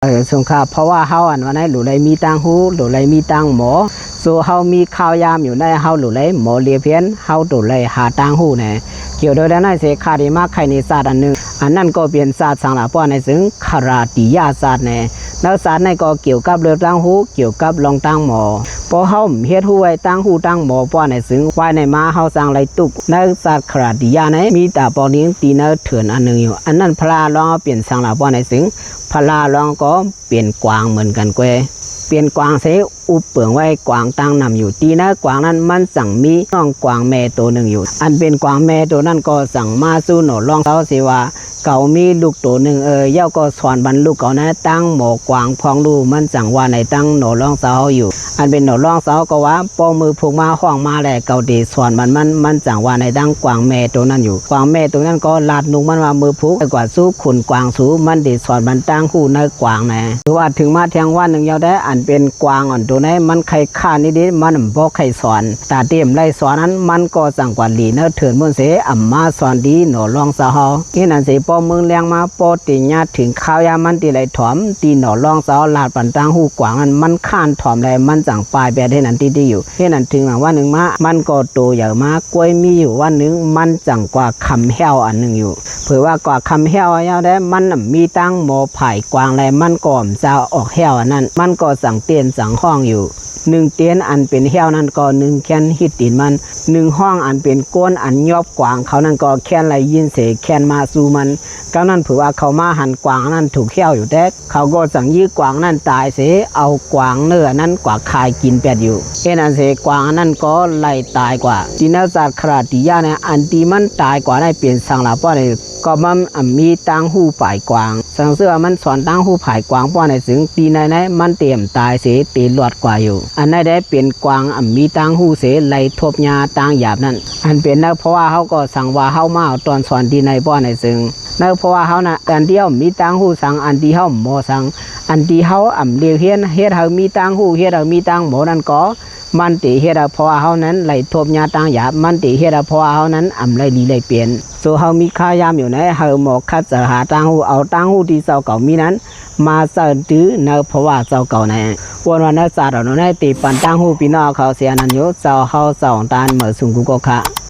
ເອີ ສົງຄາ ເພາະວ່າເຮົາອັນວ່າໃນ ຫຼູໄລມີຕາງຫູ ຫຼູໄລມີຕາງໝໍ ໂຊເຮົາມີຄາວຍາມຢູ່ໃນ ເຮົາຫຼູໄລໝໍລຽບຮຽນ ເຮົາຫຼູໄລຫາຕາງຫູແນ່. ກ່ຽວໂດຍແນວນັ້ນເສ ຂ້າໄດ້ມາໄຂໃນສາດອັນໜຶ່ງ ອັນນັ້ນກໍເປັນສາດສັງຫຼາປ້ອນໃນເຊິ່ງ ຄະລາຕິຍະສາດແນ່. ແນວສາດໃນກໍກ່ຽວກັບເລື່ອງຕາງຫູ ກ່ຽວກັບລອງຕາງໝໍ. ເພາະເຮົາເຮັດຮູ້ໄວ້ຕາງຫູຕາງໝໍປ້ອນໃນເຊິ່ງ ວ່າໃນມາເຮົາຈັ່ງໄດ້ຕຸກໃນສາດຄະລາຕິຍະໃນ ມີຕາປອງດິງຕີເນີເຖື່ອນອັນໜຶ່ງຢູ່. ອັນນັ້ນພະລາລອງເອົາເປັນສັງຫຼາປ້ອນໃນເຊິ່ງ ພະລາລອງກໍເປັນກວາງເໝືອນກັນແກ. ເປັນກວາງເສ ອຸບເປິງໄວ້ກວາງຕັ້ງນຳຢູ່. ຕີໃນກວາງນັ້ນມັນຈັ່ງມີນ້ອງກວາງແມ່ໂຕໜຶ່ງຢູ່. ອັນເປັນກວາງແມ່ໂຕນັ້ນກໍສັ່ງມາສູ່ໜໍລອງເຊົາເສວ່າ ເຂົາມີລູກໂຕໜຶ່ງເອີ ເຈົ້າກໍສອນບັນລູກເຂົານະ ຕາງໝໍກວາງພອງລູກ ມັນຈັ່ງວ່າໃນຕາງໜໍລອງເຊົາເຮົາຢູ່. ອັນເປັນໜໍລອງເຊົາກໍວ່າ ພໍມື້ພຸກມາຮ້ອງມາແລ້ວ ເຂົາເດສອນບັນມັນ ມັນຈັ່ງວ່າໃນຕາງກວາງແມ່ໂຕນັ້ນຢູ່. ກວາງແມ່ໂຕນັ້ນກໍລາດນຸກມັນວ່າ ມື້ພຸກໄປກວາດສູ່ຂຸນກວາງສູ ມັນເດສອນບັນຕາງຫູໃນກວາງແນ່. ຄືວ່າເຖິງມາແທ່ງວັນໜຶ່ງຍາວແດ່ ອັນເປັນກວາງອັນໂຕໃນ ມັນໄຂ່ຄ້ານນິດໆ ມັນບໍ່ໄຂ່ສອນ ຕາເຕັມໄລ່ສອນນັ້ນ ມັນກໍຈັ່ງກວາດຫຼີໃນເທີນໝູນເສ ອຳມາສອນດີໜໍລອງເຊົາເຮົາ. ເຮັດອັນເສ ພໍມື້ແລງມາ ພໍເຕຍາດເຖິງຄາວຍາມມັນເຕໄລຖອມ ຕີໜໍລອງເຊົາລາດປັນຕາງຫູກວາງນັ້ນ ມັນຄ້ານຖອມແລ ມັນຈັ່ງປາຍແບດເຮັດອັນຕິຕິຢູ່. ເຮັດອັນເຖິງວັນໜຶ່ງມາ ມັນກໍໂຕໃຫຍ່ມາ ກ້ວຍມີຢູ່ວັນໜຶ່ງ ມັນຈັ່ງກວາຄຳແຫ້ວອັນໜຶ່ງຢູ່. ເຜີວ່າກວາຄຳແຫ້ວຍາວແດ່ ມັນມີຕາງໝໍຜາຍກວາງແລ ມັນກໍຈະອອກແຫ້ວອັນນັ້ນ ມັນກໍຈັ່ງເຕັ້ນຈັ່ງຮ້ອງຢູ່. ໜຶ່ງເຕັ້ນອັນເປັນແຫ້ວນັ້ນກໍໜຶ່ງແຄ້ນຮີດຕີນມັນ ໜຶ່ງຮ້ອງອັນເປັນກົ້ນອັນຍອບກວາງເຂົານັ້ນກໍແຄ້ນໄລ່ຍິນເສແຄ້ນມາສູ່ມັນ. ກຳນັ້ນເຜີວ່າເຂົາມາຫັນກວາງອັນນັ້ນຖືກແຫ້ວຢູ່ແທ້ ເຂົາກໍສັ່ງຢື້ກວາງນັ້ນຕາຍເສ ເອົາກວາງເນື້ອນັ້ນກວາຂາຍກິນແປດຢູ່. ເຮັດອັນເສກວາງອັນນັ້ນກໍໄລ່ຕາຍກວາ. ທີ່ແນວສັດຄະລາຕິຍະໃນ ອັນທີ່ມັນຕາຍກວາໃນເປັນສັງລະປ້ອນ ກໍມັນອຳມີຕາງຫູຜາຍກວາງ ສັງເສວ່າມັນສອນຕາງຫູຜາຍກວາງປ້ອນໃນເຊິ່ງ ທີ່ໃນໃນມັນເຕມຕາຍເສເຕລອດກວາຢູ່. ອັນໃນໄດ້ເປັນກວາງອຳມີຕາງຫູເສໄລ່ທົບຍາຕາງຢາບນັ້ນ. ອັນເປັນນາງພະວາເຮົາກໍສັງວ່າເຮົາມາເອົາຕອນສອນທີ່ໃນປ້ອນໃນເຊິ່ງ ນາງພະວາເຮົານະ ອັນທີ່ເຮົາມີຕາງຫູສັງ ອັນທີ່ເຮົາໝໍສັງ ອັນທີ່ເຮົາອຳລຽບຮຽນ ເຮັດໃຫ້ມີຕາງຫູ ເຮັດໃຫ້ມີຕາງໝໍນັ້ນກໍ ມັນເຕເຮັດໃຫ້ພະວາເຮົານັ້ນໄລ່ທົບຍາຕາງຢາບ ມັນເຕເຮັດໃຫ້ພະວາເຮົານັ້ນອຳໄລ່ດີໄລ່ເປັນ. ໂຊເຮົາມີຄາວຍາມຢູ່ໃນ ໃຫ້ໝໍຄັດສະຫາຕາງຫູ ເອົາຕາງຫູທີ່ເຈົ້າເກົ່າມີນັ້ນ ມາໃສ່ຕື່ໃນພະວາເຈົ້າເກົ່າໃນ ວ່າໃນສາດເຮົາໃນເຕປັນຕາງຫູພີ່ນ້ອງເຂົາເສຍນັ້ນຢູ່. ເຈົ້າເຮົາເຈົ້າຕານເໝີສູງກຸກກະ